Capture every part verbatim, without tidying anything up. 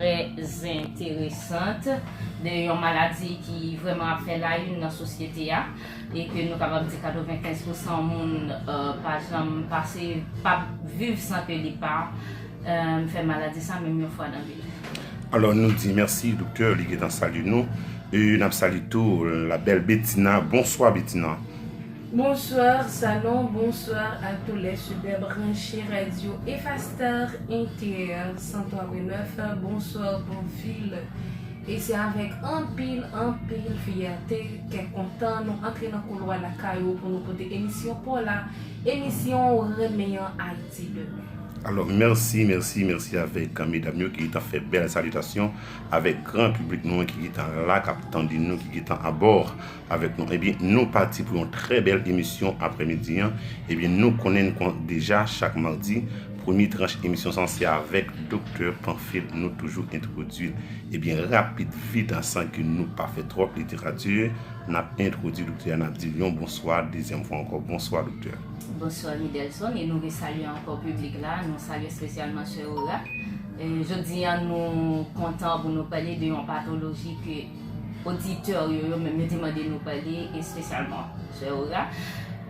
Trè enteresan, de yon maladi ki vrèman ap fè la une nan sosyete a, e ke nou kapab di katrevenkenz pousan moun, euh, pa janm pase, p ap viv san ke li pa, euh, fè maladi sa menm yon fwa nan vi l. Alò, nou di mèsi, doktè, li gentan salye nou. E n ap salye tou la bèl Betina. Bonswa, Betina. Bonsoir Salon, bonsoir à tous les super branchés radio Efastar Inter cent trois point neuf. Bonsoir Bonvil. E se avèk anpil, anpil fyète, kè kontan nou antre nan koulwa lakay ou pou nou pote emisyon pa w la, emisyon ou renmen an, Ayiti Demen. Alò, mèsi, mèsi, mèsi avèk medam yo ki gentan fè bèl salitasyon, avèk gran piblik nou an ki gentan la, k ap tande nou, ki gentan abò avèk nou. Ebyen, nou pati pou yon trè bèl emisyon aprèmidi an. Ebyen, nou konnen n kon deja chak madi, premye tranch emisyon sa se avèk Doktè Panfil nou toujou entwodui l. Ebyen, rapid, vit, san ke nou pa fè twòp literati, n ap entwodui doktè a, n ap di l yon bonswa, dezyèm fwa ankò, bonswa, doktè. Bonswa Midelson, e nou resalye ankò piblik la, nou salye espesyalman sè Ora. E jodi a nou kontan pou nou pale de yon patoloji ke oditè yo, yo menm yo te mande nou pale espesyalman sè Ora.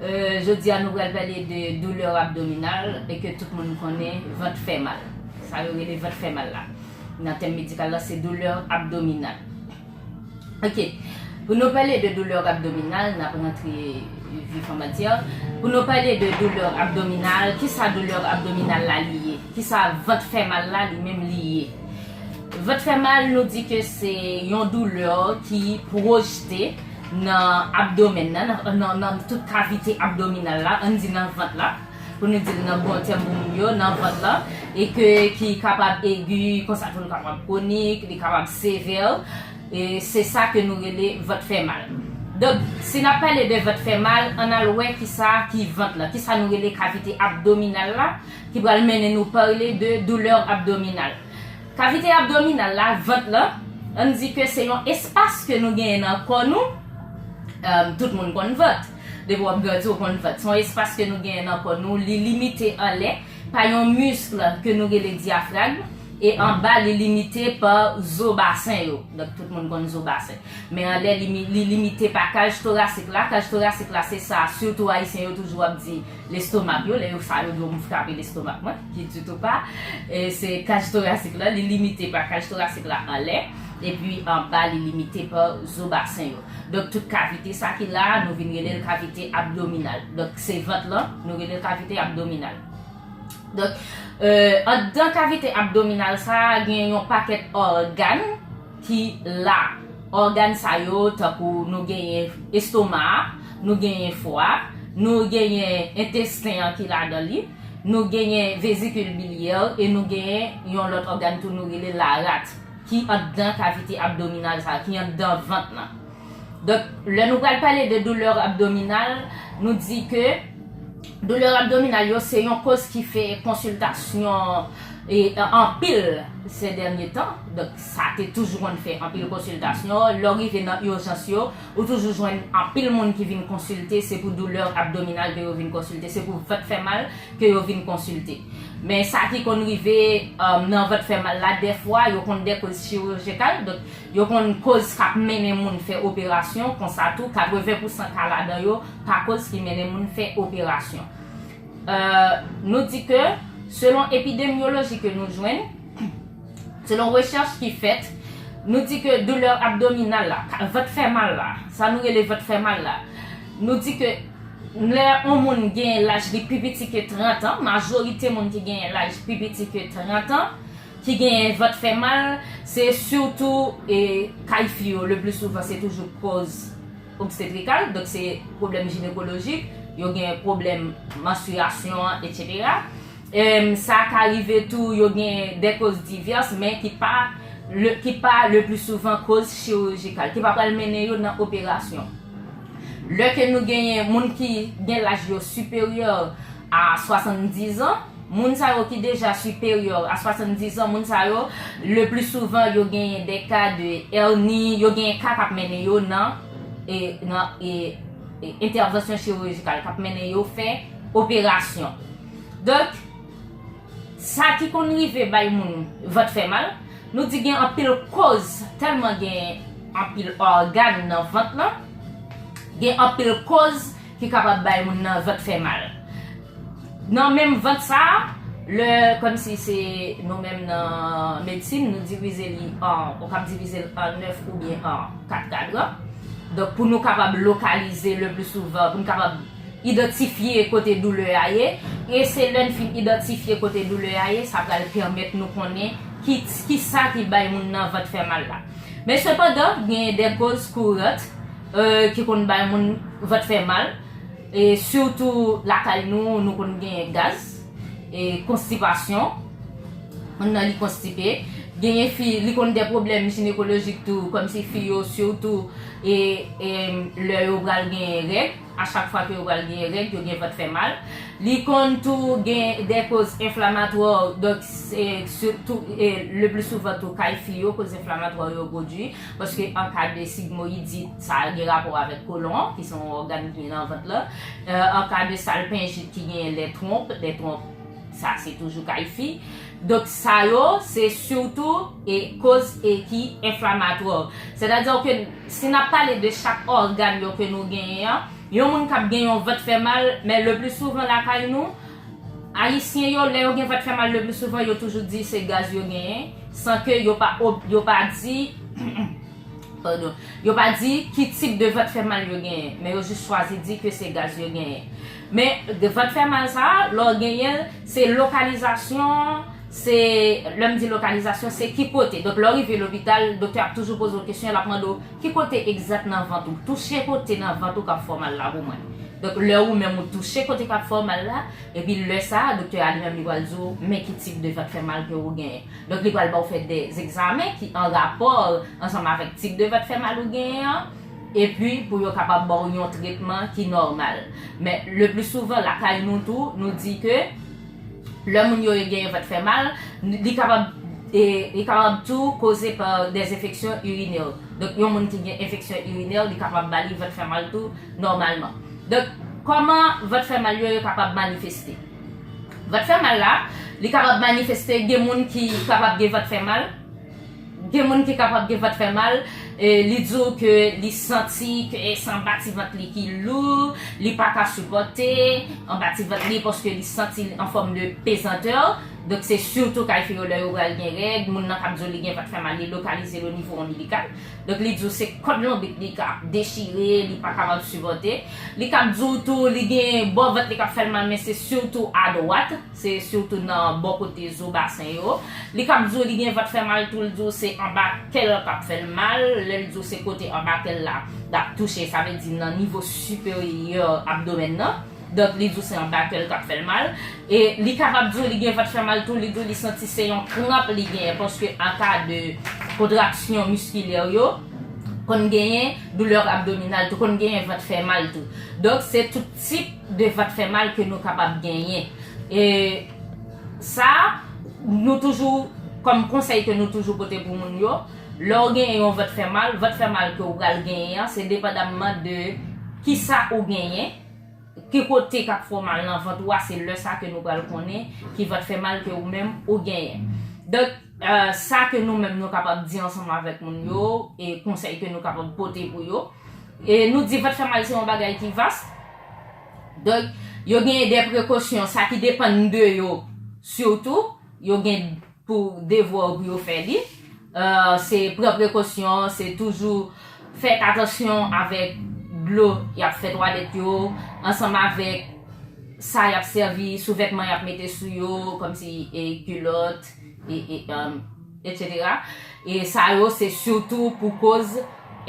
E jodi a nou pral pale de doulè abdominal e ke tout moun konnen vant fè mal. Sa yo rele vant fè mal la. Nan tèm medikal la se doulè abdominal. Ok. Pou nou pale de doulè abdominal, n ap rantre vif an matyè. Pou nou pale de doulè abdominal, kisa doulè abdominal la li ye? Kisa vant fè mal la li menm li ye? Vant fè mal, nou di ke se yon doulè ki pwojte nan abdomèn nan, nan, nan, nan tout kavite abdominal la, ann di nan vant la, pou nou di l nan bon tèm pou moun yo, nan vant la, e ke ki kapab egi, konsa tou l kapab kwonik, li kapab sevè, e se sa ke nou rele vant fè mal. Donk, si n ap pale de vant fè mal, ann al wè kisa ki vant la, kisa nou rele kavite abdominal la, ki pral mennen nou pale de doulè abdominal. Kavite abdominal la, vant la, ann di ke se yon espas ke nou genyen nan kò nou, um, tout moun konn vant. Depi w ap grandi, w konn vant. Se yon espas ke nou genyen nan kò nou, li limite anlè pa yon misk ke nou rele dyafragm, e anba li limite pa zo basen yo. Donk, tout moun konn zo basen. Men anlè li, li limite pa kaj torasik la. Kaj torasik la, se sa, sitou Ayisyen yo toujou ap di lestomak yo. Lè yo sa yo di w m frape lestomak mwen, ki ditou pa. E se kaj torasik la, li limite pa kaj torasik la anlè. Epi anba, li limite pa zo basen yo. Donk, tout kavite sa ki la a, nou vin rele l kavite abdominal. Donk, se vant lan, nou rele l kavite abdominal. Donk, euh, anndan kavite abdominal sa a, gen yon pakèt ògàn ki la. Ògàn sa yo, tankou nou genyen estoma a, nou genyen fwa a, nou genyen entesten an ki ladan li, nou genyen vezikil bilyè e nou genyen yon lòt ògàn tou nou rele larat, ki anndan kavite abdominal sa a, ki anndan vant lan. Donk, lè nou pral pale de doulè abdominal, nou di ke doulè abdominal yo se yon koz ki fè konsiltasyon e anpil se dènye tan. Donk, sa te toujou konn fè anpil konsiltasyon. Lè w rive nan ijans yo, ou toujou jwenn anpil moun ki vin konsilte, se pou doulè abdominal ke yo vin konsilte, se pou vant fè mal ke yo vin konsilte. Men sa ki konn rive, um, nan vant fè mal la, dèfwa, yo konn de koz chirijikal. Donk, yo konn koz k ap mennen moun fè operasyon, konsa tou, katreven pousan ka ladan yo pa koz ki mennen moun fè operasyon. Euh, nou di ke, selon epidemyoloji ke nou jwenn, selon rechèch ki fèt, nou di ke doulè abdominal la, ka-, vant fè mal la, sa nou rele vant fè mal la, nou di ke lè yon moun gen laj li pi piti ke trant an, majorite moun ki gen laj pi piti ke trant an, ki gen vant fè mal, se sitou, e, kay fi yo, le pli souvan, se toujou koz obstetrikal, donk se pwoblèm jinekolojik, yo gen pwoblèm manstriyasyon an, etsetera. Em, sa ka rive tou, yo gen de koz divyès, men ki pa le, ki pa le pli souvan koz chirijikal, ki pa pral mennen yo nan operasyon. Lè ke nou genyen moun ki gen laj yo siperyè a swasanndiz an, moun sa yo ki deja siperyè a swasanndiz an, moun sa yo, le pli souvan, yo genyen de ka de èni, yo genyen ka k ap mennen yo nan, e, nan, e, e, entèvansyon chirijikal, k ap mennen yo fè operasyon. Donk, sa ki konn rive bay moun vant fè mal, Nou di gen anpil koz, tèlman gen anpil ògàn nan vant lan, gen anpil koz ki kapab bay moun nan vant fè mal. Nan menm vant sa a, lè, kòmsi se nou menm nan medsin, nou divize li an, ou kab divize l an nèf oubyen an kat kadran. Donk, pou nou kapab lokalize le pli souvan, pou nou kapab idantifye kote doulè a ye, e se lè n fin idantifye kote doulè a ye, sa pral pèmèt nou konnen ki, ki sa ki bay moun nan vant fè mal la. Men sepandan, gen de koz kourant, euh, ki konn bay moun vant fè mal, e sitou lakay nou, nou konn gen gaz, e konstipasyon, moun nan li konstipe, genyen fi, li konn de pwoblèm jinekolojik tou, kòmsi fi yo sitou, e, e lè yo pral gen règ, a chak fwa ke yo pral gen règ, yo gen vant fè mal. Li konn tou gen de koz enflamatwa, donk se sitou, e le pli souvan tou kay fi yo, koz enflamatwa yo pwodui, paske an ka de sigmoyidit, sa gen rapò avèk kolon, ki se yon ògàn ki nan vant lan, euh, an ka de salpenjit ki gen lè twonp, lè twonp, sa se toujou kay fi. Donk sa yo, se sitou e koz e ki enflamatwa. Sètadi ke si n ap pale de chak ògàn yo ke nou genyen an, yon moun k ap gen yon vant fè mal, men le pli souvan lakay nou, Ayisyen yo, lè yo gen vant fè mal, le pli souvan yo toujou di se gaz yo genyen, san ke yo pa ob-, yo pa di, padon, yo pa di ki tip de vant fè mal yo genyen, men yo jis chwazi di ke se gaz yo genyen. Men vant fè mal sa a, lè w genyen l, se lokalizasyon, se, lè m di lokalizasyon, se ki kote. Donk, lè w rive lopital, doktè ap toujou poze w kesyon, l ap mande w ki kote egzak nan vant ou. Touche kote nan vant ou k ap fè w mal la pou mwen. Donk, lè ou menm ou touche kote k ap fè w mal la, epi lè sa a, doktè a li menm li pral di w, men ki tip de vant fè mal ke ou genyen. Donk, li pral ba w fè de egzamen ki an rapò ansanm avèk tip de vant fè mal ou genyen an, epi pou yo kapab ba w yon tretman ki nòmal. Men, le pli souvan, lakay nou tou, nou di ke lè moun yo genyen vant fè mal, li kapab, e, li kapab tou koze pa des enfeksyon irinè. Donk, yon moun ki gen enfeksyon irinè, li kapab ba li vant fè mal tou nòmalman. Donk, kòman vant fè mal yo, yo kapab manifeste? Vant fè mal la, li kapab manifeste, gen moun ki kapab gen vant fè mal, gen moun ki kapab gen vant fè mal, e, li di w ke li santi ke se anba ti vant li ki lou, li pa ka sipòte anba ti vant li paske li santi l an fòm de pezantè. Donk, se sitou kay fi yo lè yo pral gen règ, moun nan k ap di w li gen vant fè mal, li lokalize l o nivo onbilikal. Donk, li di w se kòd lonbrit li k ap dechire, li pa kapab sipòte. Li k ap di w tou, li gen bò vant li k ap fè l mal, men se sitou adwat, se sitou nan bò kote zo basen yo. Li k ap di w li gen vant fè mal tou, li di w se anba kè l k ap fè l mal. Lè l di w se kote anba kè l la, l ap touche, sa vle di nan nivo siperyè abdomèn nan. Donk, li di w se anba kè l k ap fè l mal. E li kapab di w li gen vant fè mal tou, li di w li santi se yon kranp li genyen, paske an ka de kontraksyon miskilè yo, konn genyen doulè abdominal tou, konn genyen vant fè mal tou. Donk, se tout tip de vant fè mal ke nou kapab genyen. E sa, nou toujou, kòm konsèy ke nou toujou pote pou moun yo, lè w genyen yon vant fè mal, vant fè mal ke w pral genyen an, se depandamman de kisa ou genyen, ki kote k ap fè w mal nan vant ou a, se lè sa ke nou pral konnen ki vant fè mal ke ou menm ou genyen. Donk, euh, sa ke nou menm nou kapab di ansanm avèk moun yo, e konsèy ke nou kapab pote pou yo, e nou di vant fè mal se yon bagay ki vas. Donk, yo genyen de prekosyon, sa ki depann de yo, sitou, yo gen pou devwa pou yo fè li. Euh, se pran prekosyon, se toujou fè atansyon avèk dlo y ap fè twalèt yo, ansanm avèk sa y ap sèvi, souvètman y ap mete sou yo, kòmsi, e, kilòt, e, e, um, etsetera. E sa yo, se sitou pou koz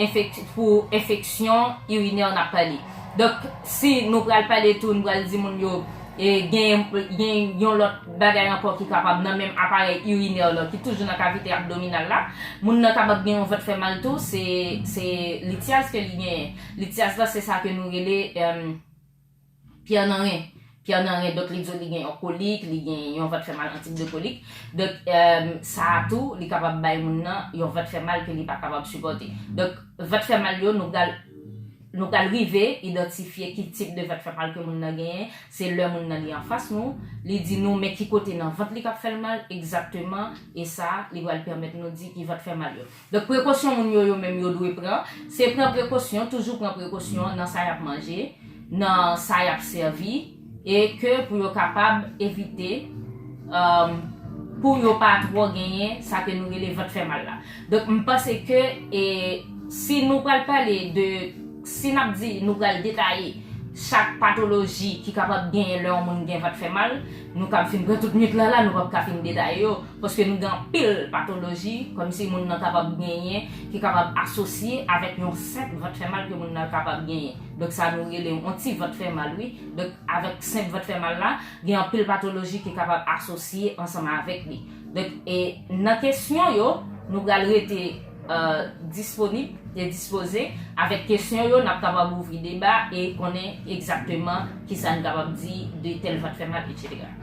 enfek-, pou enfeksyon irinè n ap pale. Donk, si nou pral pale tou, nou pral di moun yo, e, gen, gen yon lòt bagay ankò ki kapab nan menm aparèy irinè lan, ki toujou nan kavite abdominal la, moun nan kapab gen yon vant fè mal tou, se, se lityaz ke li genyen. Lityaz la, se sa ke nou rele, em, pyè nan ren. Pyè nan ren, donk li di w li gen yon kolik, li gen yon vant fè mal, yon tip de kolik. Donk, em, sa a tou, li kapab bay moun nan yon vant fè mal ke li pa kapab sipòte. Donk, vant fè mal yo, nou pral nou pral rive idantifye ki tip de vant fè mal ke moun nan genyen. Se lè moun nan li anfas nou, li di nou men ki kote nan vant li k ap fè l mal egzakteman, e sa li pral pèmèt nou di ki vant fè mal yo. Donk prekosyon moun yo, yo menm yo dwe pran, se pran prekosyon, toujou pran prekosyon nan sa y ap manje, nan sa y ap sèvi, e ke pou yo kapab evite, um, pou yo pa twò genyen sa ke nou rele vant fè mal la. Donk m panse ke, e, si nou pral pale de, si n ap di nou pral detaye chak patoloji ki kapab genyen lè yon moun gen vant fè mal, nou kab fin pran tout nwit lan la, nou p ap ka fin detaye yo, paske nou gen anpil patoloji kòmsi moun nan kapab genyen, ki kapab asosye avèk yon senp vant fè mal ke moun nan kapab genyen. Donk sa nou rele yon ti vant fè mal, wi. Donk avèk senp vant fè mal la, gen anpil patoloji ki kapab asosye ansanm avèk li. Donk, e nan kesyon yo, nou pral rete, e, disponib e dispoze. Avèk kesyon yo, n ap kapab ouvri deba e konnen egzakteman kisa n kapab di de tèl vant fè mal, etsetera.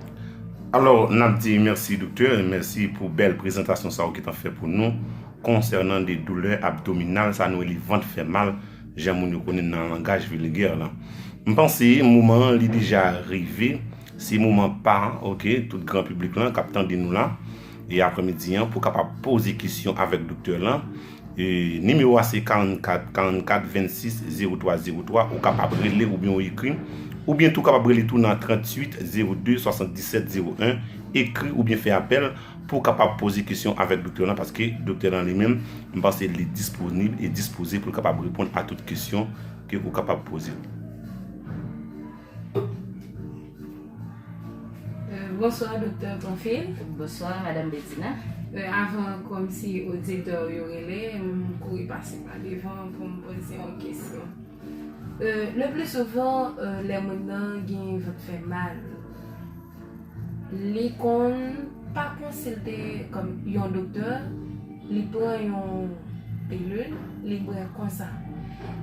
Alò, n ap di mèsi, doktè, mèsi pou bèl prezantasyon sa ou gentan fè pou nou konsènan de doulè abdominal, sa nou rele vant fè mal, jan moun yo konnen nan langaj vilgè lan. M panse moman an li deja rive, se moman pa, oke, tout gran piblik lan k ap tande nou la, e aprèmidi an, pou kapab poze kesyon avèk doktè lan. E nimewo a se karannkat karannkat vennsis zewo twa zewo twa, ou kapab rele oubyen ou ekri, oubyen tou kapab rele tou nan tranntuit zewo de swasanndisèt zewo en, ekri oubyen fè apèl pou w kapab poze kesyon avèk doktè lan, paske doktè lan li menm, m panse li disponib e dispoze pou l kapab reponn a tout kesyon ke ou kapab poze. Euh, Bonswa, Doktè Pamphile. Bonswa, Madanm Bedina. Euh, avan kòmsi oditè yo rele, m kouri pase pa devan pou m poze yon kesyon. Euh, le pli souvan, euh, lè moun nan gen vant fè mal, li konn pa konsilte kòm yon doktè, li pran yon pilil, li bwè konsa.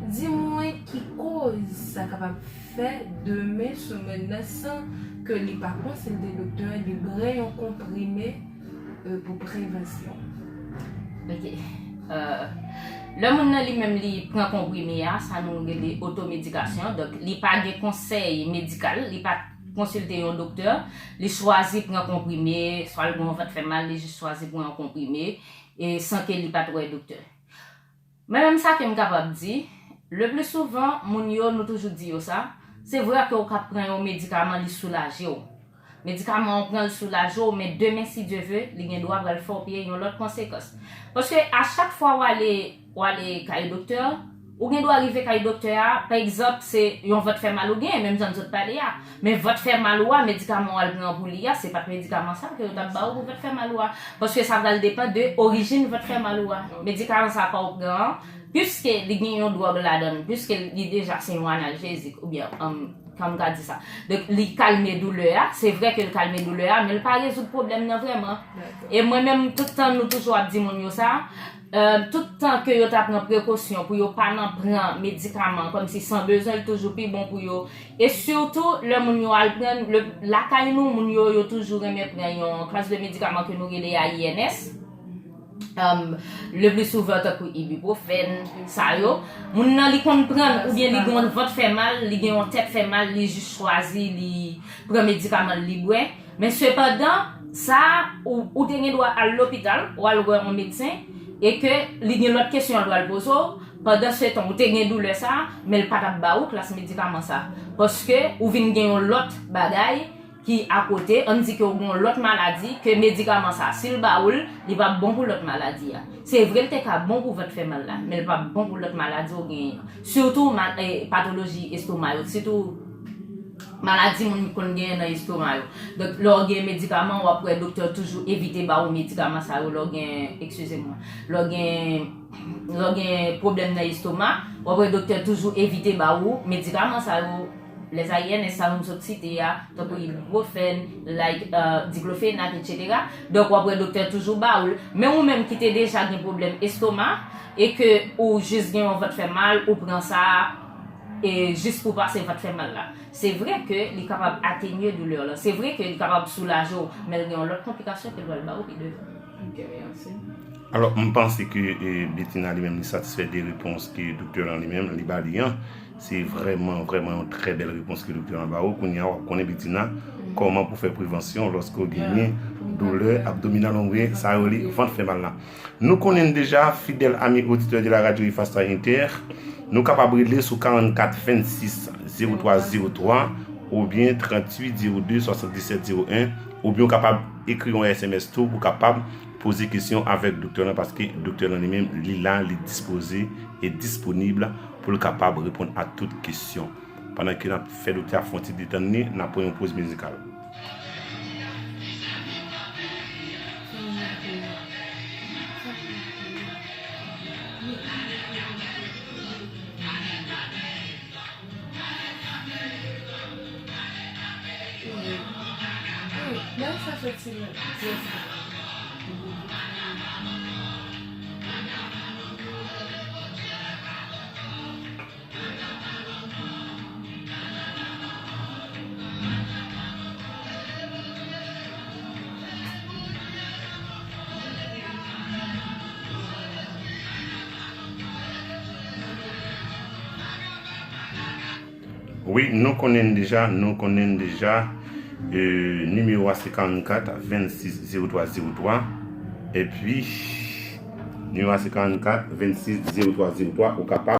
Di mwen ki koz sa kapab fè demen sou moun nan san ke li pa konsilte doktè, li bwè yon konprime euh, pou prevansyon. Ok. Euh, lè moun nan li menm li pran konprime a, sa nou rele otomedikasyon. Donk, li pa gen konsèy medikal, li pa konsilte yon doktè, li chwazi pran konprime, swa l gen yon vant fè mal, li jis chwazi pran yon konprime, e san ke li pa t wè doktè. Mwen menm sa ke m kapab di, le pli souvan, moun yo, nou toujou di yo sa, se vre ke ou ka pran yon medikaman, li soulaje w. Medikaman an pran l soulaje w, men demen si Dye ve, li gen dwa pral fè w peye yon lòt konsekans. Paske a chak fwa w ale, w ale kay doktè, ou gen dwa rive kay doktè a, pa egzanp, se yon vant fè mal ou genyen, menm jan n sot pale a. Men vant fè mal ou a, medikaman w al pran pou li a, se pa t medikaman sa ke yo t ap ba ou pou vant fè mal ou a. Paske sa pral depann de orijin vant fè mal ou a. Medikaman sa pa ou pran an, piske li gen yon dwòg ladan l, piske li deja se yon analjezik, oubyen, um, kòman m ka di sa? Donk, li kalme doulè a. Se vre ke l kalme doulè a, men l pa rezoud pwoblèm nan vrèman. E mwen menm, tout tan nou toujou ap di moun yo sa, euh, tout tan ke yo ta pran prekosyon pou yo pa nan pran medikaman kòmsi san bezwen, li toujou pi bon pou yo. E sitou, lè moun yo al pran, lakay nou, moun yo, yo toujou renmen pran yon klas de medikaman ke nou rele A I N S. Um, le pli souvan tankou ibuprofèn, sa yo. Moun nan li konn pran l, oubyen li gen yon vant fè mal, li gen yon tèt fè mal, li jis chwazi, li pran medikaman l, li bwè. Men sepandan, sa, ou, ou te gen dwa al lopital, ou al wè yon medsen, e ke li gen lòt kesyon l pral poze w, pandan se tan, ou te gen doulè sa, men l pa t ap ba ou klas medikaman sa. Paske ou vin gen yon lòt bagay, ki akote, ann di ke w gen yon lòt maladi, ke medikaman sa, si l ba ou l, li p ap bon pou lòt maladi a. Se vre l te ka bon pou vant fè mal la, men l p ap bon pou lòt maladi w genyen an. Sitou ma, e, patoloji estoma yo, sitou maladi moun konn genyen nan estoma yo. Donk, lè w gen medikaman, w ap wè doktè toujou evite ba ou medikaman sa yo, lè w gen, eskize mwen, lè w gen, lè w gen pwoblèm nan estoma, w ap wè doktè toujou evite ba ou medikaman sa yo, les A I N S sa nou sot site a, tankou ibuprofèn, like, uh, diklofenak, etsetera. Donk, w ap wè doktè toujou ba ou l. Men ou menm ki te deja gen pwoblèm estoma, e ke ou jis gen yon vant fè mal, ou pran sa, e jis pou pase vant fè mal la. Se vre ke li kapab atenye doulè lan. Se vre ke li kapab soulaje w, men l gen yon lòt konplikasyon ke l pral ba ou pi devan. Ok, mèsi. Alò, m panse ke eh, Betina li menm li satisfè de repons ke doktè lan li menm li ba li an. Se vrèman, vrèman yon trè bèl repons ke doktè lan ba ou. Kounye a, w ap konnen Betina kòman pou fè prevansyon lòske w genyen doulè abdominal, ou gen sa yo rele vant fè mal la. Nou konnen deja, fidèl ami oditè de la radio Ifasta Inter, nou kapab rele sou karannkat vennsis zewo twa zewo twa oubyen tranntuit zewo de swasanndisèt zewo en, oubyen w kapab ekri yon S M S tou pou kapab poze kesyon avèk doktè lan, paske doktè lan li menm, li la, li dispoze e disponib pou l kapab reponn a tout kesyon. Pandan ke n ap fè doktè a fè yon ti detann li, n ap pran yon poz mizikal. Wi, nou konnen deja, nou konnen deja. Euh, nimewo a se karannkat vennsis zewo twa zewo twa. Epi, nimewo a se karannkat vennsis zewo twa zewo twa. Ou kapab